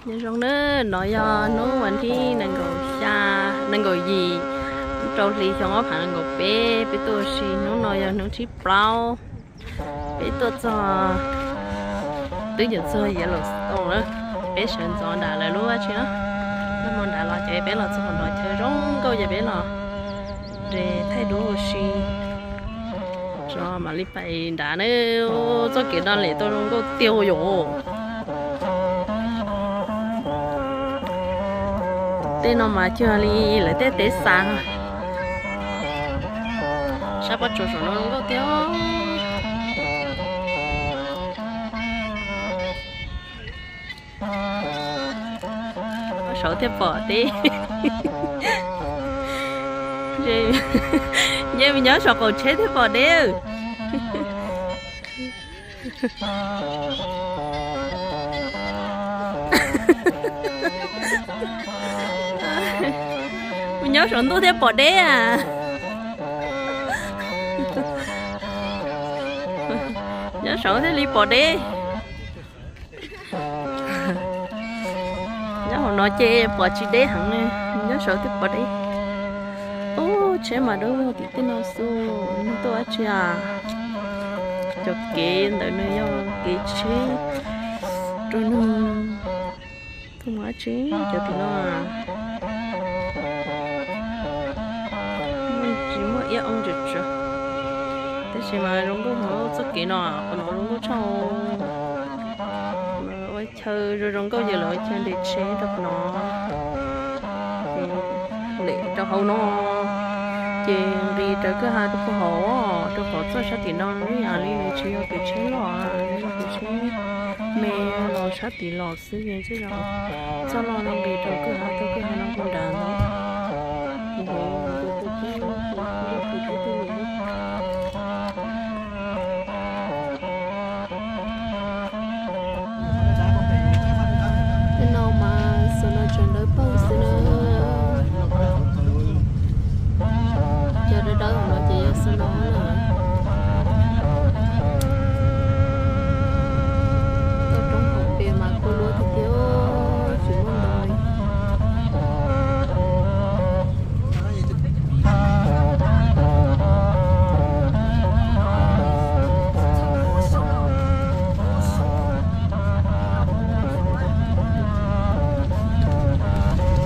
Nyob zoo nawb, no yog hnub vas thib nees nkaum xya, nees nkaum yim, rau hli xyoo ob phav nees nkaum peb, peb tuaj ua si. Hnub no yog hnub thib plaub, peb tuaj txog, twb yuav txog Yellowstone lawm. Peb sawv ntxov nram lawv lub dab tsi na, noj hmo nrad los ces peb los txog qhov no chaw zoo nkauj ces peb los thaij duab ua si tso mam li pais nrad na. Txoj kev no lem tau zoo nkauj tiag yom. Tej no mas cuag li lawv tej teb xav. Sab pob tsuas saum no zoo nkauj tiag. Nyob saud thiaj pom deb. Nce, nyob saum qaum tsheb thiaj pom deb. Nyob saum ntuj thiaj pom deb a. Nyob saud thiaj li pom deb. Nyob hauv no ces pom tsis deb heev, nyob saud thiaj pom deb. Ub, tsheb mas dub tim tej no xwb, neeg tuaj dab tsi a? Cov kev ntawm no yog kev tsheb rau neeg tuaj mus dab tsi cov tim no. Tsis muaj iab oo tsawv tsawv, tab sis mas zoo nkauj heev txoj kev no, qhov no zoo nkauj tshaj. Ua chaw zoo zoo nkauj ces lawv ua chaw nres tsheb rau qhov no, ces lem rau hauv no, ces nqis raws kwj ha rau puag hauv, rau qhov txoj sab tim no ib yam li nws tsis yog kev tsheb loj, yog kev tsheb me los sab tim los xwb, txoj loj no nqis rau kwj ha, rau kwj ha no puag nrad ntawd. Tej no mas xov no tseem dawb paug xwb na. Cov dawb dawb no ces yog xov no na. Toj roob hauv pes mas kua luab tiag tiag, tsis muaj ntoo li.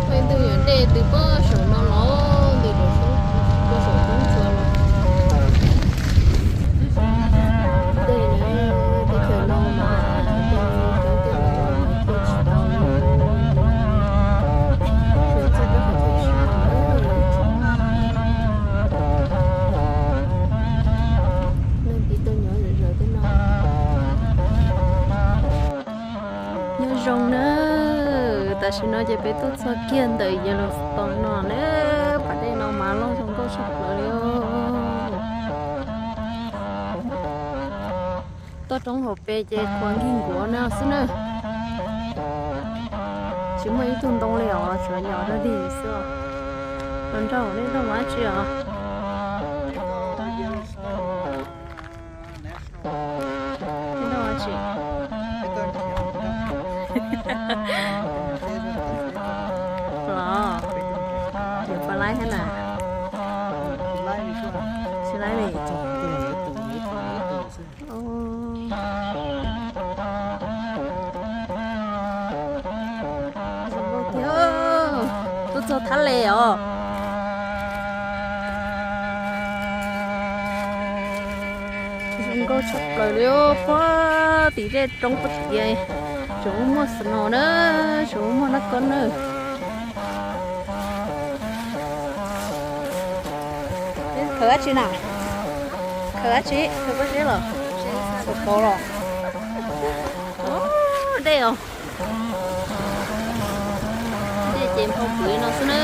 Peb ntws yuav dej twb pab saum no los ntws rau saum, rau saum roob txua los. Dej na, teb chaws no mas tej coob tej laus mas tuaj tsis tau li. Tsuas txog rau qhov chaw sab no. Leej twg tuaj nyob zom zaws tej no. Nyob zoo na, tam sim no ces peb tuaj txog kiag ntawm Yellowstone no na, pas dej no mas loj zoo nkauj tshaj plaws li. Toj roob hauv pes ces qhuav nkig nkuav no xwb na. Tsis muaj ib tug ntoo li os, tsuav nyom rag dig xwb os. Los nrog nej nrog mas tsis os. Los, yuav pab laib thiab na. Tsis laib li. Zoo nkauj tiag, tuaj txog thab le os. Zoo nkauj tshaj plaws li, puag tim zej roob puag tim, tseem muaj snow na, tseem muaj nab kob na. Khaws dab tsi na? Khaws dab tsi? Khaws pob zeb los? Khaws tau los? Dej os. Dej ces nphau pwv no xwb na.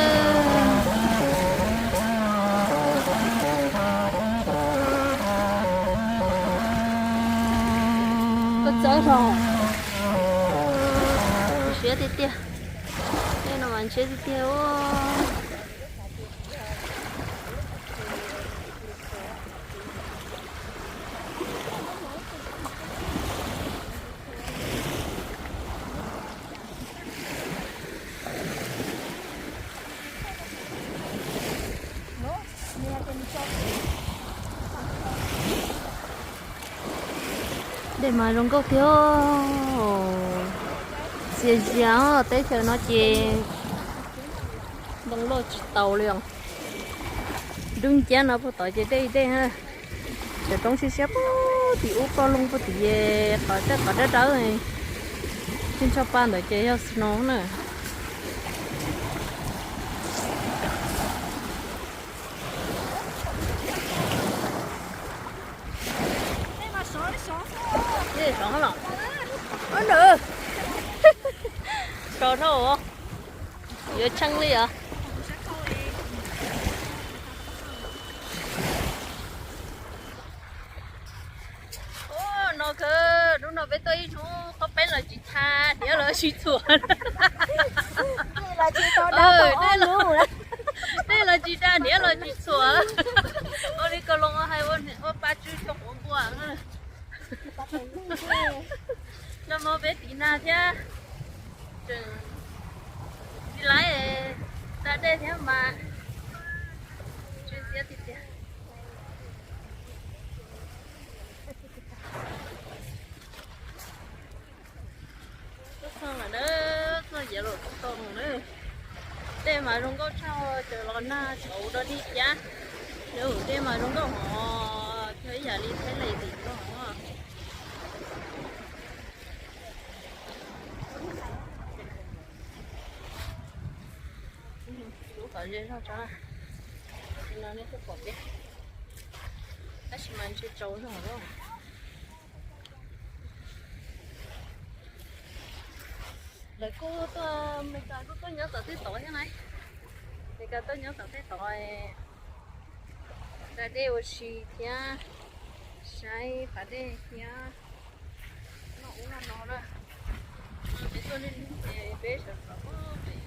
Koj txawb hlo. Siab tiag tiag. Dej no mas ntshiab tiag tiag. Dej mas zoo nkauj tiag. Txias zias, teb chaws no ces ntoo loj tsis taus li os. Dub nciab no puag tod ces dej dej na. Cov roob siab siab puag tim ub, poj loog puag tim qhov tej qhov dawb dawb. Tsis ntsho pa ntawd ces yog snow na. Sov dhau, yuav tsheej li os. No kawg, hnub no peb tuaj ib hnub, qhov peb los tsis tha, hniav los tsis txhuam. Dej los tsis da, hniav los tsis txhuam. Ua li Kaus Loos hais, ua pa tsw xyoo quav npua. Noj mov peb tiv nag thiab, tsis laib da dej thiab mas tsw xiab tiag tiag. Tuaj txog lawm na, txog yav lawm tau na. Dej mas zoo nkauj tshaj, cov los nag tshauv rau dej cab. Dej mas zoo nkauj hov, yog ib yam li Thaib Leej tim no. Lub tom ze zog tso, no nej tuaj pom peb, tab sis mas ntshe tsaus zog lawm. Lawv kuj tuaj, Meskas kuj tuaj nyob tom tej tod thiab na. Meskas tuaj nyob tom tej tod, da dej ua si thiab, saib pas dej thiab, noj ub noj no na. Peb tuaj niaj hnub ces peb sawv tsees,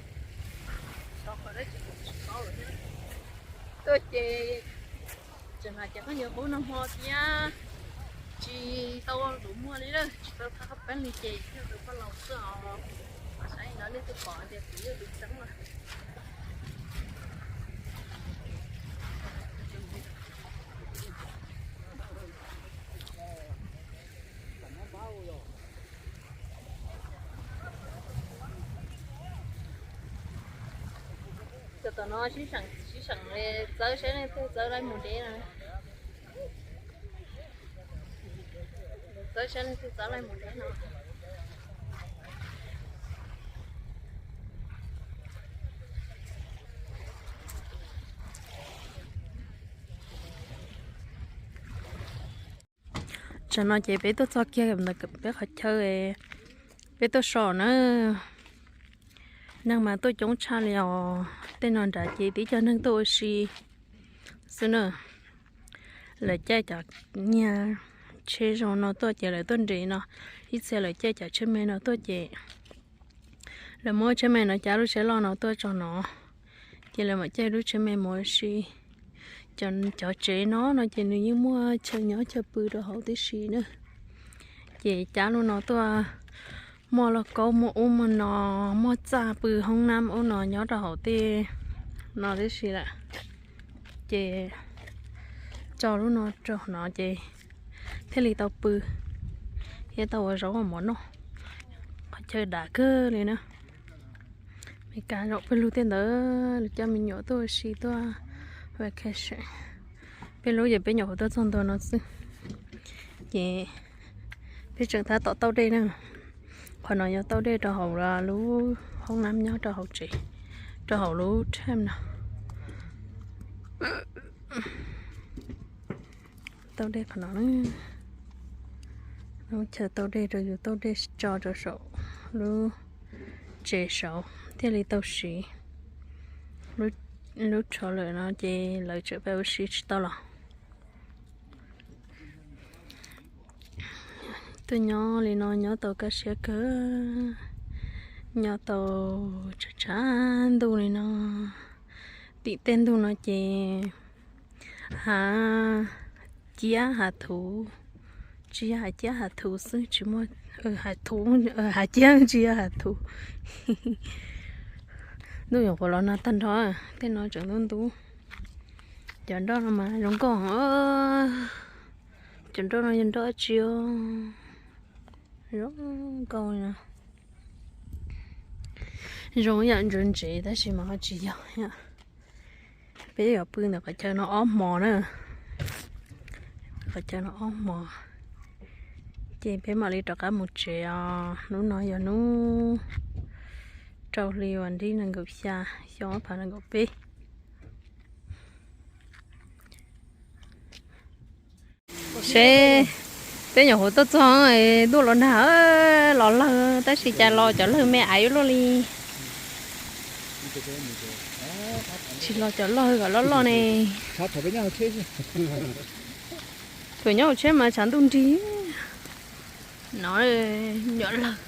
sawv qhov dab tsi kuj tsis paub lawm thiab. Tuaj ces tseem hais tias koj yuav qub nag hmo thiab, tsis tau ua lus muag li lawm, tsis tau thab qhov peeb li ces yog tus poj laus xwb os. Saib no nej twb pom tias kuv yog tus tseeb lawm. Cov tom no sib seem, sib seem txawb saib leej twg txawb laij mus deb no. Txawb saib leej twg txawb laij mus deb no. Tsam no ces peb tuaj txog kiag ntawm peb qhov chaw, peb tuaj so na. Neeg mas tuaj coob tshaj li os. Tej no nrad ces tib co neeg tuaj ua si xwb na. Lawv caij cov nyiag tsheb zoo no tuaj ces lawv tuaj nres no. Ib txhia lawv caij cov tsheb me no tuaj ces lawv muab tsheb me no cab lub tsheb loj no tuaj tso no, ces lawv mam caij lub tsheb me mus ua si. Cov, cov tsev no no ces nws yeej muaj chaw nyob chaw pw rau hauv tib si na. Ces cab lub no tuaj, muaj lauj kaub, muaj ub muaj no, muaj txaj pw, hoob nab ub no nyob rau hauv tej no tib si lawm. Ces tso lub no rau no ces thiaj li tau pw thiab tau ua zaub ua mov noj. Qhov chaw dav kawg li na. Meskas zaum pawg lug tej ntawd lawv coj me nyuam tuaj ua si tuaj vacation. Peb lub ces peb nyuam qhuav tuaj txog ntua no xwb. Ces peb tseem tab tom tauj dej na. Qhov no yog tauj dej rau hauv lub hoob nab nyob rau hauv tsev, rau hauv lub tram no. Tauj dej qhov no, lub chaw tauj dej rau yus tauj dej tso rau saum lub tsev saud thiaj li tau siv. Lub tshov lawm no ces lawv tseem pab ua si tsis tau los. Tuaj nyob li no nyob tau kaj siab kawg, nyob tau tshav tshav ntuj li no. Tim tej ntug no ces hav ciab hav thuv, tsis yog hav ciab hav thuv xwb, tsis muaj, hav thuv, hav ciab tsis yog hav thuv. Ntuj nyuam qhuav los nag tag nrho, tej no tseem ntub ntub. Cov nroj no mas zoo nkauj. Cov nroj no yog nroj dab tsi os? Zoo nkauj na. Zoo yam ntsuav ntsev tab sis mas ho tsis yog. Peb yuav pw ntawm qhov chaw no ob hmo na. Qhov chaw no ob hmo ces peb mam li rov qab mus tsev os. Hnub no yog hnub rau hli vas ntsib nees nkaum xya, xyoo ob phav nees nkaum peb. Seb peb nyuam qhuav tuaj txog, ntuj los nag, los lawg tab sis cas los cov lawg me aiv luaj li. Tsis los cov lawg kom loj loj ne. Thaum nyob hauv tsheb mas tshav ntuj nrig no, nyuam lawg.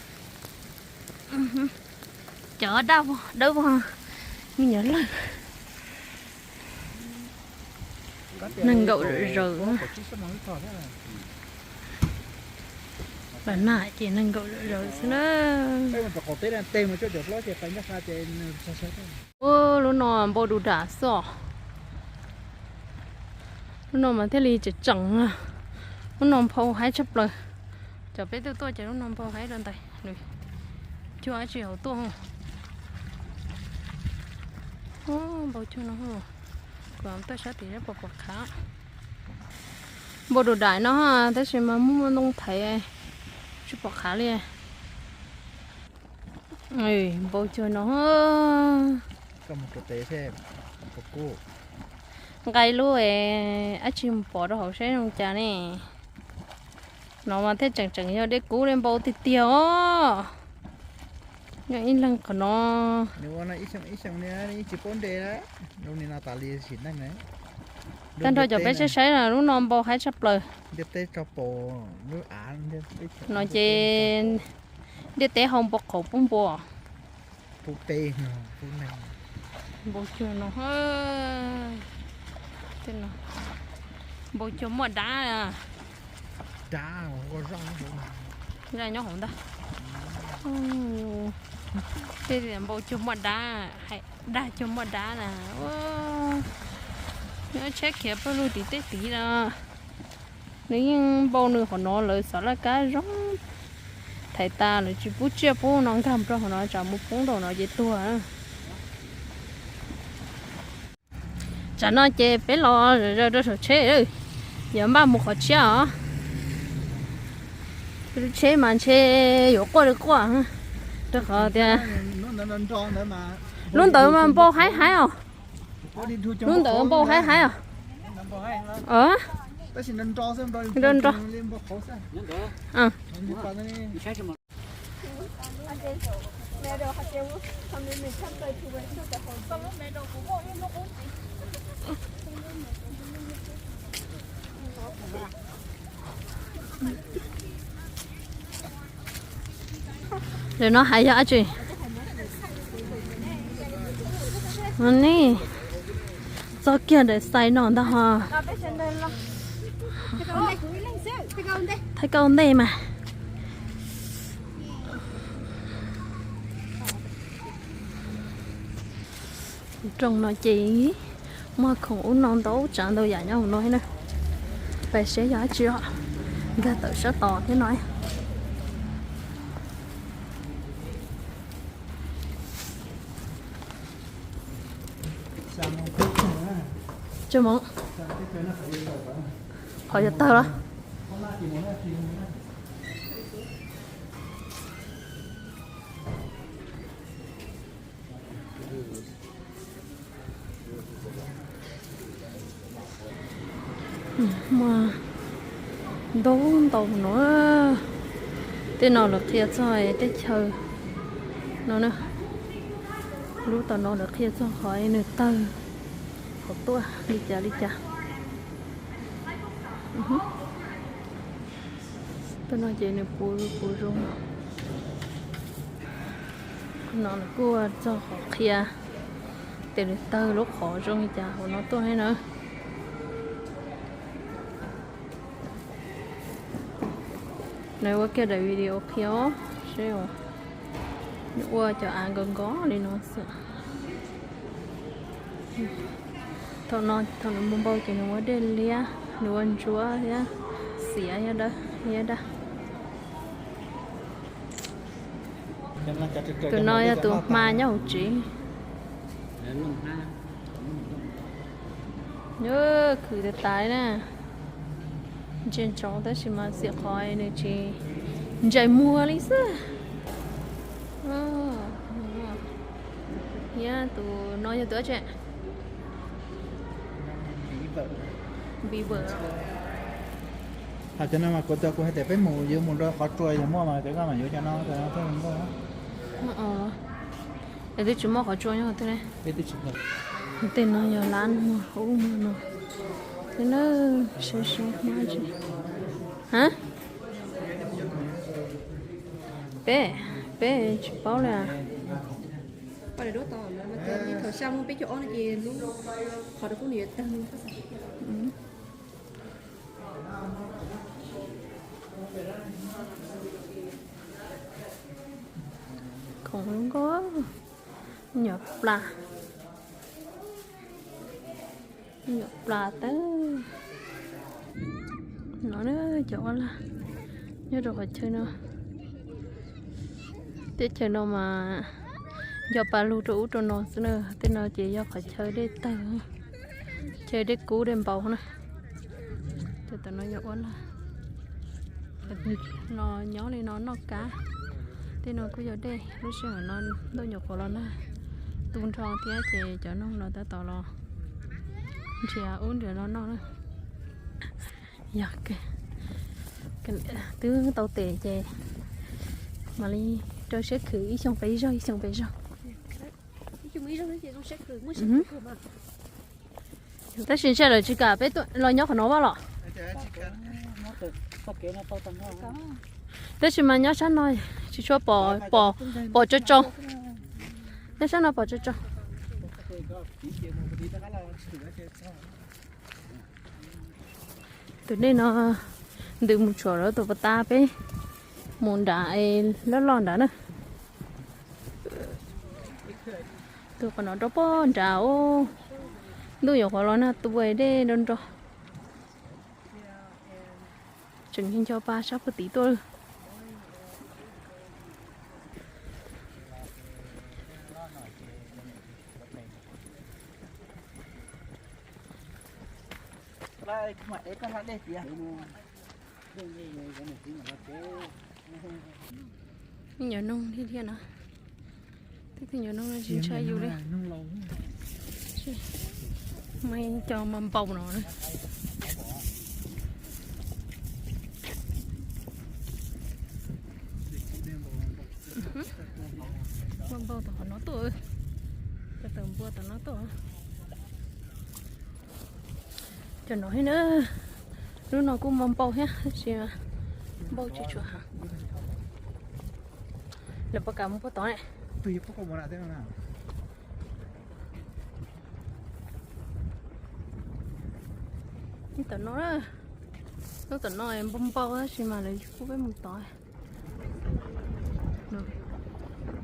Cov dawb vog, me nyuam lawg. Nees nkaum zawm zaws. Pab nag ces nees nkaum zawm zaws xwb na. Ua lub no npau du dam xwb os. Lub no mas thiaj li tseem tseem na. Lub no nphau haib tshaj plaws. Cov peb tuaj tuaj ces lub no nphau haib rau ntawd. Cuag dab tsi hauv tuaj. Npau cuag no, kuv tuaj sab tim sab pom pom qhav. Npau du dam no tab sis mas muaj ntoo thaiv tsis pom qhav li. Npau cuag no. Nqa lub dab tsi mus pov rau hauv seb zoo cas ne. No mas thiaj tseem tseem yog dej kub dej npau tiag tiag os. Nyob ib leeg qhov no. Tag nrho cov peb saib saib lub no npau haib tshaj plaws. No ces ntiaj teb hau npau qhauv pub npua. Npau cuag no. Npau cuag muaj dab. Nyob hauv ntag. Npau cuag muaj dab, dag cuag muaj dab na. Nyob tsheb khiav pawg lug tim tej tid no. Nws yeej npau nws qhov no lawv xov laj kab zoo thaiv tas lawv tsis pub tsiaj pub no nkag rau qhov no tsam mus poob rau no ces tuag. Tsam no ces peb los zaws rau saum tsheb, yuav npaj mus qhov tshiab os. Lub tsheb mas ntshe yuav quaj li quaj, rau qhov tias lub ntawd mas npau haib haib os. Lub ntawd npau haib haib os. Nro nro. Lawv no hais yog dab tsi? Nej txog kiag ntawm xais no ntag ho. Thaij koj ua ntej mas. Rooj no ces muaj khoom ub no ntau tsav ntau yam nyob hauv no na. Pais seb yog dab tsi os. Nkag tawm sab tod thiab no. Tsis mus. Qhov yuav tawg los. Muaj ntau ntau no. Tej no lawv qhia txog teb chaws no na. Lub tom no lawv qhia txog qhov nws tawg, qhov tuaj li cas li cas. Tej no ces nws puv puv zoo. No nws kuj txog qhov qhia tias nws tawg lub qhov zoo li cas hauv no tuaj thiab na. Nws ua kiag daim video qhia seb ua cov av nkos nkos li no xwb. Thaum no thaum nws mus npau ces nws ua dej liab, nws ua ntsuab thiab, xiav thiab dawb thiab dag. Tus no yog tus hma nyob hauv tsev. Khwv tas tas na. Ntsia ntsoov tab sis mas txhia qhov nws tsis ntsais muag li xwb. Tus no yog tus dab tsi? Beaver. Hais cov no mas kuv tias kuv hais tias peb mus yuav mus rau qhov tsua yog muaj mas cov koj mam yuav cov no, cov no thiaj muaj. Es twb tsis muaj qhov tsua nyob twg ne. Tej no yog lab muag ub muag no. Tej no sab sab hmab tsis. Ha? Peb, peb tsis paub li. Thaum xya mus peb caug ob no ces lub qhov rau kuj nws yuav tag. Khoom zoo nkauj, nyuam plas, nyuam plas teb no na, cov ua lag nyob rau qhov chaw no. Teb chaws no mas nco pa lug rau ub rau no xwb na, tej no ces yog qhov chaw dej tawg, chaw dej kub dej npau na. Cov tom no yog ua lag, los nyob li no noj kab. Tej no kuj yog dej, lub sij hawm no ntuj nyuam qhuav los nag tu nrho thiab ces cov noog los tab tom los nrhiav ub nrhiav no noj na. Yog, twb tau tes ces mam li rau siab khwv ib xyoo pes zaug, ib xyoo pes zaug. Tab sis ntshe lawv tsis kam peb los nyob qhov no vaj los. Tab sis mas nyob sab no tsis tshua pom, pom, pom tsau tsau. Nyob sab no pom tsau tsau. Tus dej no ntws mus tshuam rau tus pas tas peb mus nrad, loj loj nrad na. Tus qhov no rau pog nrad os. Ntuj yuav qhuav los nag tu dej nrov nrov. Tseem nco pa sab puag tid tuaj. Nyuam noog thiab thiab no. Twb nyuam noog no tsis ntshai yus li. Muaj cov mas npau no. Mas npau tom qhov no tuaj. Cov tawm npua tom no tuaj. Cov no thiab na, lub no kuj mas npau thiab tab sis npau tsis tshua heev. Lawv puas kam mus puag tod ne? Tom no, lub tom no npau npau tab sis mas lawv pub peb mus tod.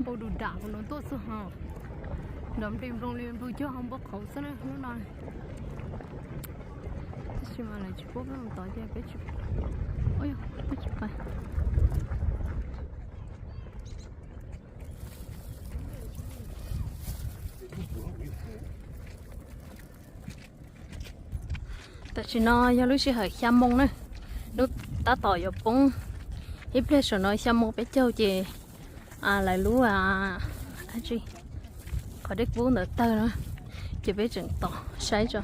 Npau dus dam kuv no tuaj txog ho, nrov nplig nploog li nploog cog ho npau qhauv xwb na lub no. Tab sis mas lawv tsis pub peb mus tod ces peb tsis, peb tsis pais. Tam sim no yog lub sij hawm xya moo na, lub tab tom yuav poob. Ib pliag saum no xya moo peb caug ces lawv lub, a, qhov dej kub ntawd tawg no, ces peb tseem tos saib tso.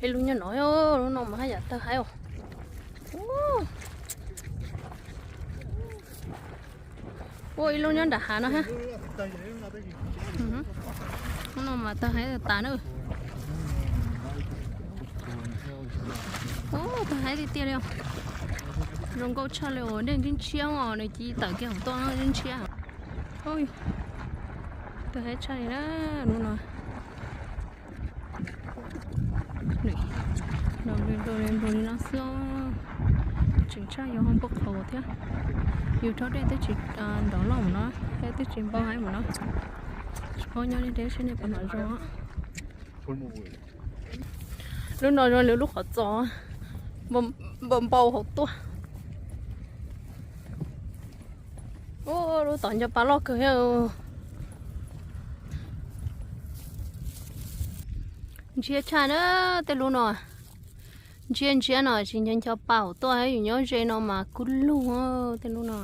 Ib lub nyob no, lub no mas haj yam tawg haib os. Ua ib lub nyob nram hav no ha. Lub no mas tawg haib tas na. Tawg haib tiag tiag li os. Zoo nkauj tshaj li os, dej ntshiab ntshiab os, nws cia tawm kiag hauv tuaj ntshiab. Tawg haib tshaj li na, lub no. Nws npau li no xwb, tseem tshaj yuav ho npau qhauv thiab. Yus rhaub dej twb tsis nrov loj mus no, dej twb tsis npau haib mus no. Tsis paub nyob li deb seb nej puas hnov zoo. Lub no zoo li lub qhov txos npau npau hauv tuaj. Ua lub tom ncho pa loj kawg thiab. Ntsia tshaj na, tej lub no. Ntsia ntsia no tsis nco ncho pa hauv tuaj, yus nyob ze no mas kub lug tej lub no.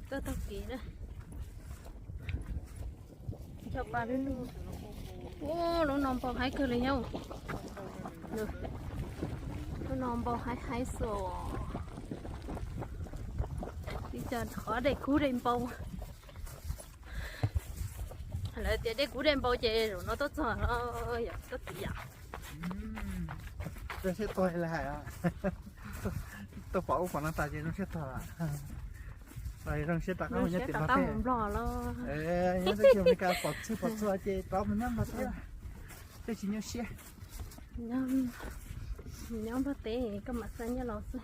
Tuaj taug kev na. Ncho pa lub lug. Ua lub no npau haib kawg li thiab. Lub no npau haib haib xwb os. Ib co qhov dej kub dej npau. Lawv tias dej kub dej npau ces zaum no tuaj txog los yog tuaj txiv yam. Zoo siab tuag li hais, tuaj pom ub pom no tas ces zoo siab tuag. Zoo siab rov qab mus nyob tim Nplog teb. Nyob teb chaws Amelikas pom txhij pom txhua ces rov mus nyob Nplog teb, thiaj tsis nyuaj siab. Nyob Nplog teb koj mam xav nyob los xwb,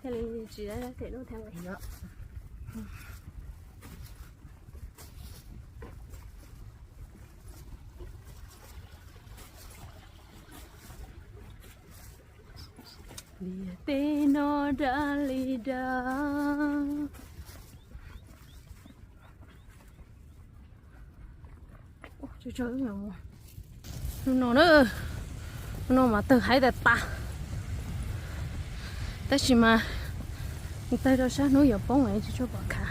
thiaj li tsis them lub thiab. Liaj teb no dab li dab. Hnub no na, hnub no mas tawg haib tas tas, tab sis mas tawg rau sab hnub yuav poob es tsis tshua pom khav.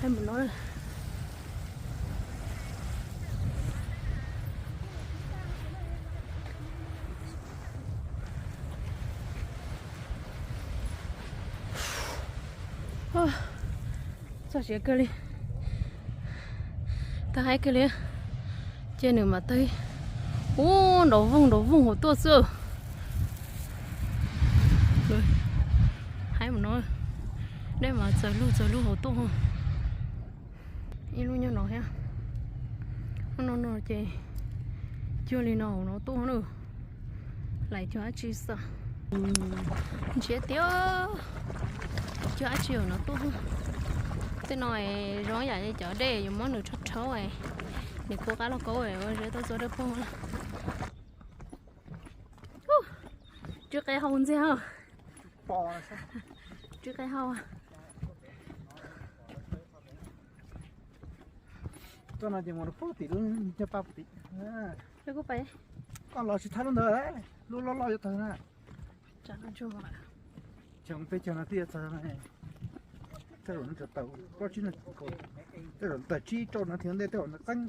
Haib mus no. Txog siav kawg li, tawg haib kawg li, ces nws mam tawg. Ub, nrov voog nrov voog hauv tuaj xwb. Haib mus no, dej mas txawv lug txawv lug hauv tuaj. Ib lub nyob no thiab. Ub, no no ces cuag li no hauv no tuaj na. Lawv cuag dab tsi xwb. Ntsiav tiag, cuag dab tsi hauv no tuaj. Tej no zoo yam li cov dej yuav muab nws rhaub rhaub, nws kub qab lauj kaub ua zeb tuaj txua dawb paug. Tsw qe hau ntxiag. Tsw qe hau. Tuaj no ces mus rau pem tim lub ncho pa pem tim. Koj los tsis thab lub ntawd, lub loj loj yuav tawg na. Tseem peb caug no twb yuav txog. Tej zaum no tawm plaub tsib no, tej zaum tawm tsib rau no thiab ntej tej zaum no qeeb.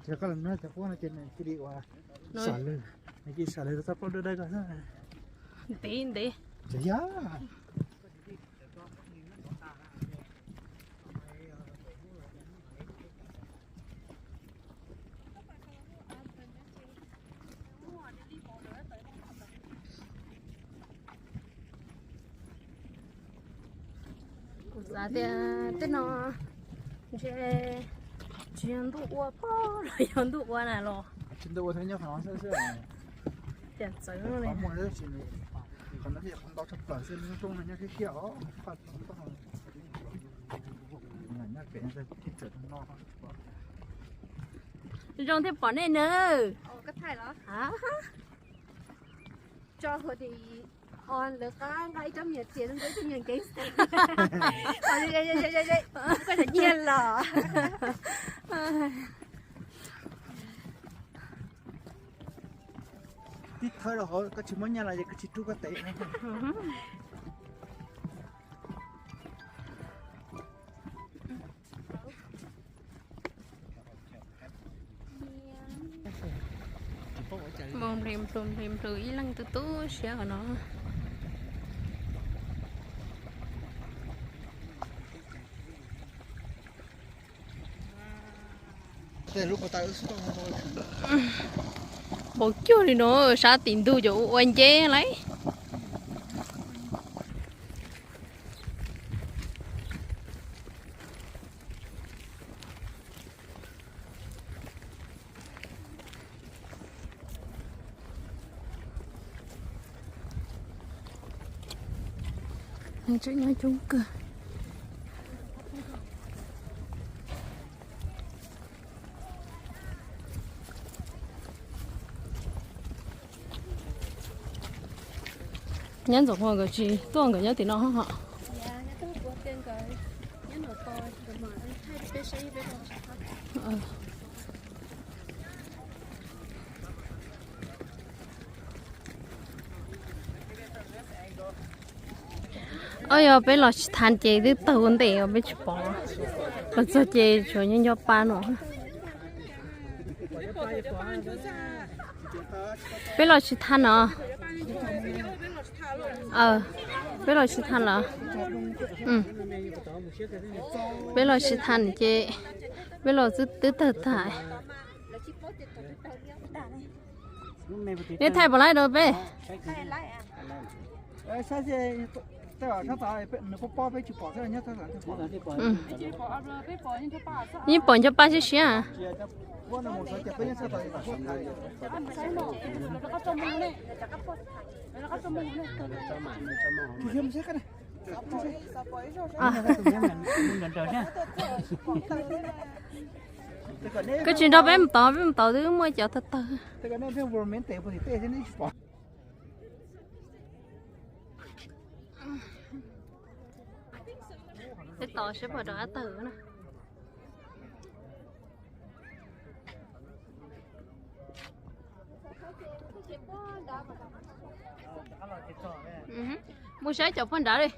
Ces koj los no cov huab no ces nws cia li ua sam lwg, nws cia li sam lwg rau txoj plaub dawb dawb ko xwb. Ntev ntev. Ces yog. Kuv xav tias tej no ntshe tsis yog ntuj ua pob los yog ntuj ua na los. Tsis ntuj ua thiab nyob qhov no xwb xwb. Tias txawv no li. Qhov muaj tsis, qhov no yog qhov ntau tshaj plaws xwb, lub roob no nyob kiag kiag os. Zoo thiaj pom nej nawb. Tso hua di o lawv qab nqa ib tsob mias txias rau ib tsob mias kev. Koj tseem nyiag los. Tib thawb rau hauv, koj tsis muab nyiaj los ces koj tsis rub koj tes. Npau nplis nplws nplis nplws ib leeg tu tu siab qhov no. Npau cuag li no, sab tim ntug cov ua nceb lauj. Tseem nyob coob kawg. Nyab Ntxoov Qhua nkawd tsis tuaj, nkawd nyob tim no hos. Ob, yog peb los tsis thav ces twb tawg ua ntej os, peb tsis pom. Los txog ces tsuas nyob nco pa no. Peb los tsis thav no. Peb los tsis thav los. Peb los tsis thav ces peb los twb tawg tag. Nej thaij puas laib rau peb? Yeej pom nco pa siab siab. Koj tsis nrog peb mus tod, peb mus tod twb muaj cov tawg tawg. Peb tos seb puas rov qab tawg na. Mus saib cov poj nrad li.